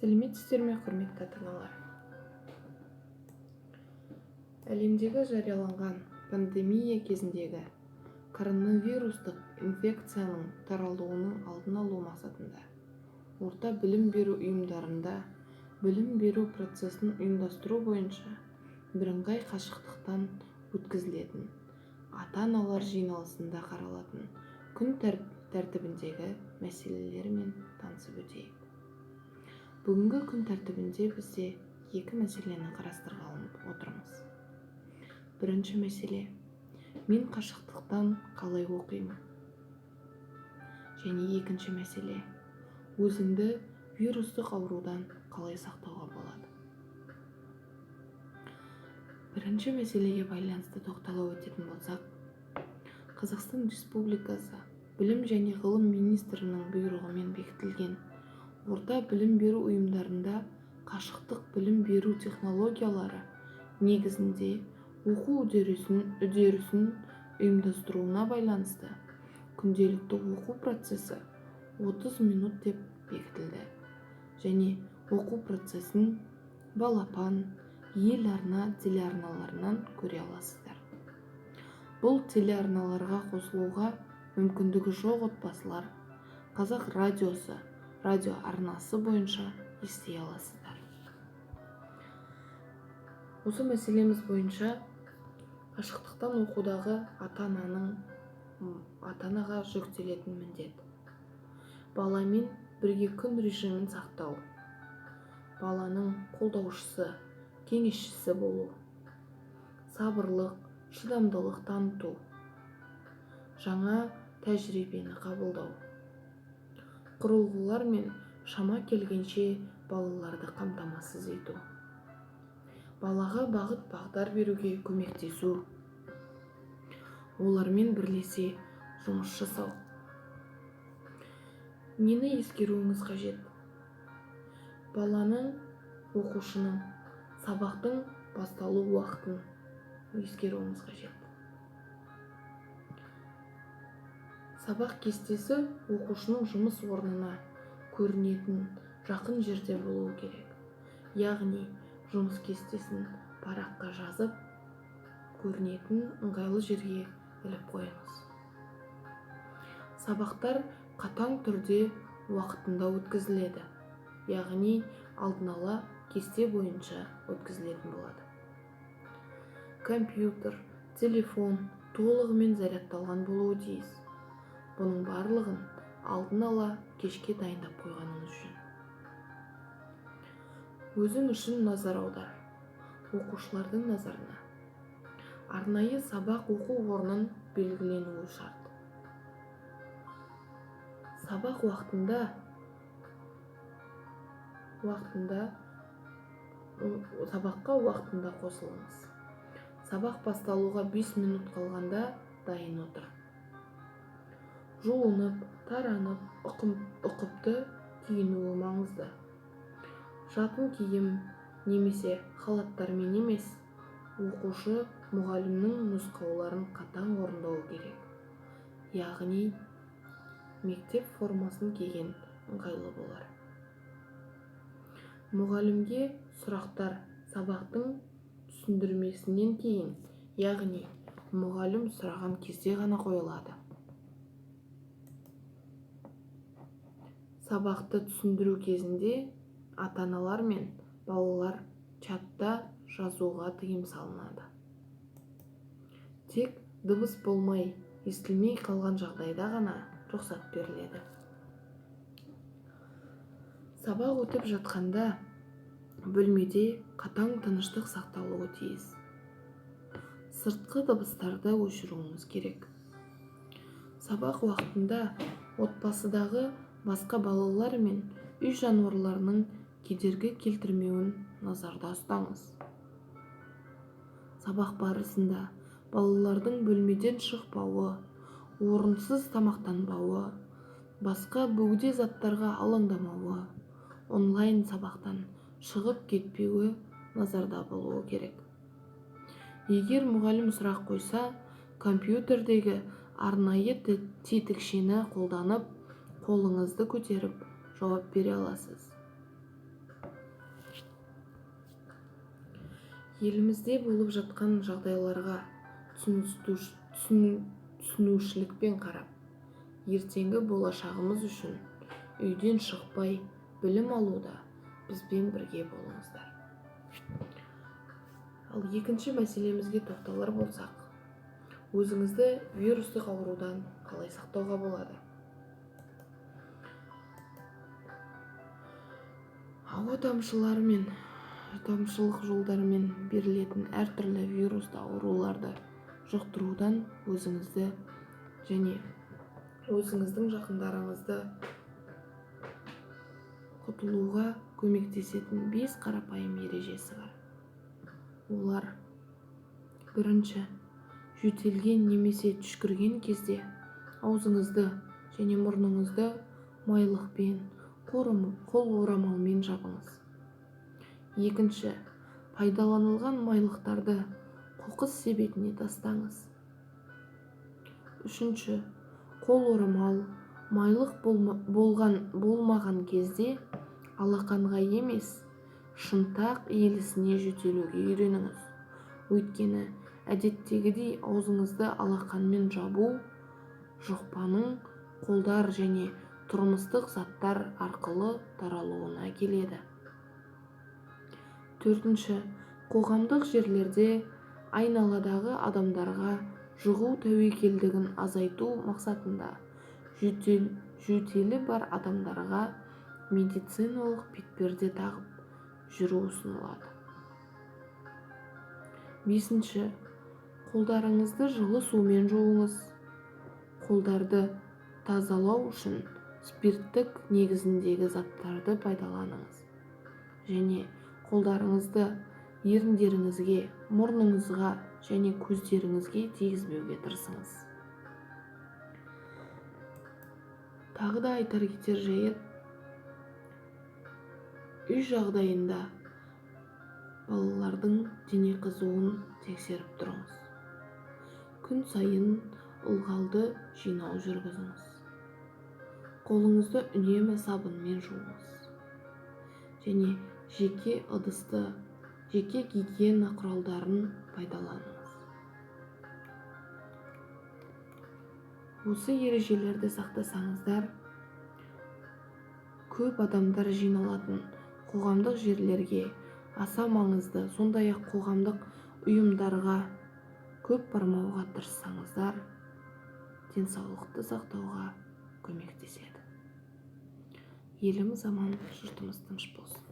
Сәлеметсіздер ме, құрметті ата-аналар! Әлемдегі жарияланған пандемия кезіндегі коронавирустық инфекцияның таралуының алдын алу мақсатында орта білім беру ұйымдарында білім беру процесін ұйымдастыру бойынша бірыңғай қашықтықтан өткізілетін ата-аналар жиналысында қаралатын күн тәртібіндегі мәселелермен танысып өтейік. Бүгінгі күн тәртібінде бізде екі мәселені қарастырғалы отырмыз. Бірінші мәселе: мен қашықтықтан қалай оқимын? Және екінші мәселе: өзіңді вирустық аурудан қалай сақтауға болады? Бірінші мәселеге байланысты тоқтала өтетін болсақ, Қазақстан Республикасы Білім және ғылым министрінің бұйрығымен бекітілген орта білім беру ұйымдарында қашықтық білім беру технологиялары негізінде оқу үдерісін ұйымдастыруына байланысты күнделікті оқу процесі 30 минут деп бекітілді және оқу процесін Балапан, Ел арна телеарналарынан көре аласыздар. Бұл телеарналарға қосылуға мүмкіндігі жоқ отбасылар Қазақ радиосы радио арнасы бойынша ести аласыздар. Осы мәселеміз бойынша қашықтықтан оқудағы ата-анаға жүктелетін міндет: баламен бірге күн режимін сақтау, баланың қолдаушысы, кеңесшісі болу, сабырлық, шыдамдылық таныту, жаңа тәжірибені қабылдау, құрылғылар мен шама келгенше балаларды қамтамасыз ету, балаға бағыт-бағдар беруге көмектесу, олармен бірлесе жұмыс жасау. Нені ескеруіңіз қажет? Баланың, оқушының сабақтың басталу уақытын ескеруіңіз қажет. Сабақ кестесі оқушының жұмыс орнына көрінетін жақын жерде болуы керек. Яғни жұмыс кестесін параққа жазып, көрінетін ыңғайлы жерге іліп қойыңыз. Сабақтар қатаң түрде уақытында өткізіледі, яғни алдын ала кесте бойынша өткізілетін болады. Компьютер, телефон толығымен зарядталған болуы тиіс. Бұның барлығын алдын ала кешке дайындап қойғаныңыз жөн. Өзің үшін назар аудар. Оқушылардың назарына. Арнайы сабақ оқу орнын белгіленуі шарт. Сабақ уақытында сабаққа уақытында қосылыңыз. Сабақ басталуға 5 минут қалғанда дайын отыр. Жуынып, таранып, ұқыпты киінуі маңызды. Жатын киім немесе халаттармен емес, оқушы мұғалімнің нұсқауларын қатаң орындауы керек. Яғни мектеп формасын киген ыңғайлы болар. Мұғалімге сұрақтар сабақтың түсіндірмесінен кейін, яғни мұғалім сұраған кезде ғана қойылады. Сабақты түсіндіру кезінде ата-аналар мен балалар чатта жазуға тыйым салынады. Тек дыбыс болмай, естілмей қалған жағдайда ғана рұқсат беріледі. Сабақ өтіп жатқанда бөлмеде қатаң тыныштық сақталуы тиіс. Сыртқы дыбыстарды өшіруіңіз керек. Сабақ уақытында отбасыдағы басқа балалар мен үй жануарларының кедергі келтірмеуін назарда ұстаңыз. Сабақ барысында балалардың бөлмеден шықпауы, орынсыз тамақтанбауы, басқа бөгде заттарға алаңдамауы, онлайн сабақтан шығып кетпеуі назарда болуы керек. Егер мұғалім сұрақ қойса, компьютердегі арнайы тетікшені қолданып, қолыңызды көтеріп жауап бере аласыз. Елімізде болып жатқан жағдайларға түсінушілікпен қарап, ертеңгі болашағымыз үшін үйден шықпай білім алуда бізбен бірге болыңыздар. Ал екінші мәселемізге тоқталар болсақ, өзіңізді вирустық аурудан қалай сақтауға болады? Ауа тамшыларымен, тамшылық жолдарымен берілетін әртүрлі вирусты ауруларды жұқтырудан өзіңізді және өзіңіздің жақындарыңызды құтылуға көмектесетін 5 қарапайым ережесі бар. Олар: бірінші, жөтелген немесе түшкірген кезде аузыңызды және мұрныңызды майлықпен, қол орамалмен жабыңыз. Екінші, пайдаланылған майлықтарды қоқыс себетіне тастаңыз. Үшінші, қол орамал, майлық болмаған кезде алақанға емес, шынтақ иілісіне жөтелуге үйреніңіз. Өйткені әдеттегідей аузыңызды алақанмен жабу жұқпаның қолдар және тұрмыстық заттар арқылы таралуына келеді. Төртінші, қоғамдық жерлерде айналадағы адамдарға жұғу тәуекелдігін азайту мақсатында жөтелі бар адамдарға медициналық бетперде тағып жүру ұсынылады. Бесінші, қолдарыңызды жылы сумен жуыңыз. Қолдарды тазалау үшін спирттік негізіндегі заттарды пайдаланыңыз және қолдарыңызды еріндеріңізге, мұрныңызға және көздеріңізге тигізбеуге тырысыңыз. Тағы да айтар кетер жайы, үй жағдайында балалардың дене қызуын тексеріп тұрыңыз. Күн сайын ылғалды жинау жүргізіңіз. Қолыңызды үнемі сабынмен жуыңыз. Және жеке ыдысты, жеке гигиена құралдарын пайдаланыңыз. Осы ережелерді сақтасаңыздар, көп адамдар жиналатын қоғамдық жерлерге аса маңызды, сондай-ақ қоғамдық ұйымдарға көп бармауға тырыссаңыздар, денсаулықты сақтауға көмектеседі. Еліміз аман, жұртымыз тыныш болсын.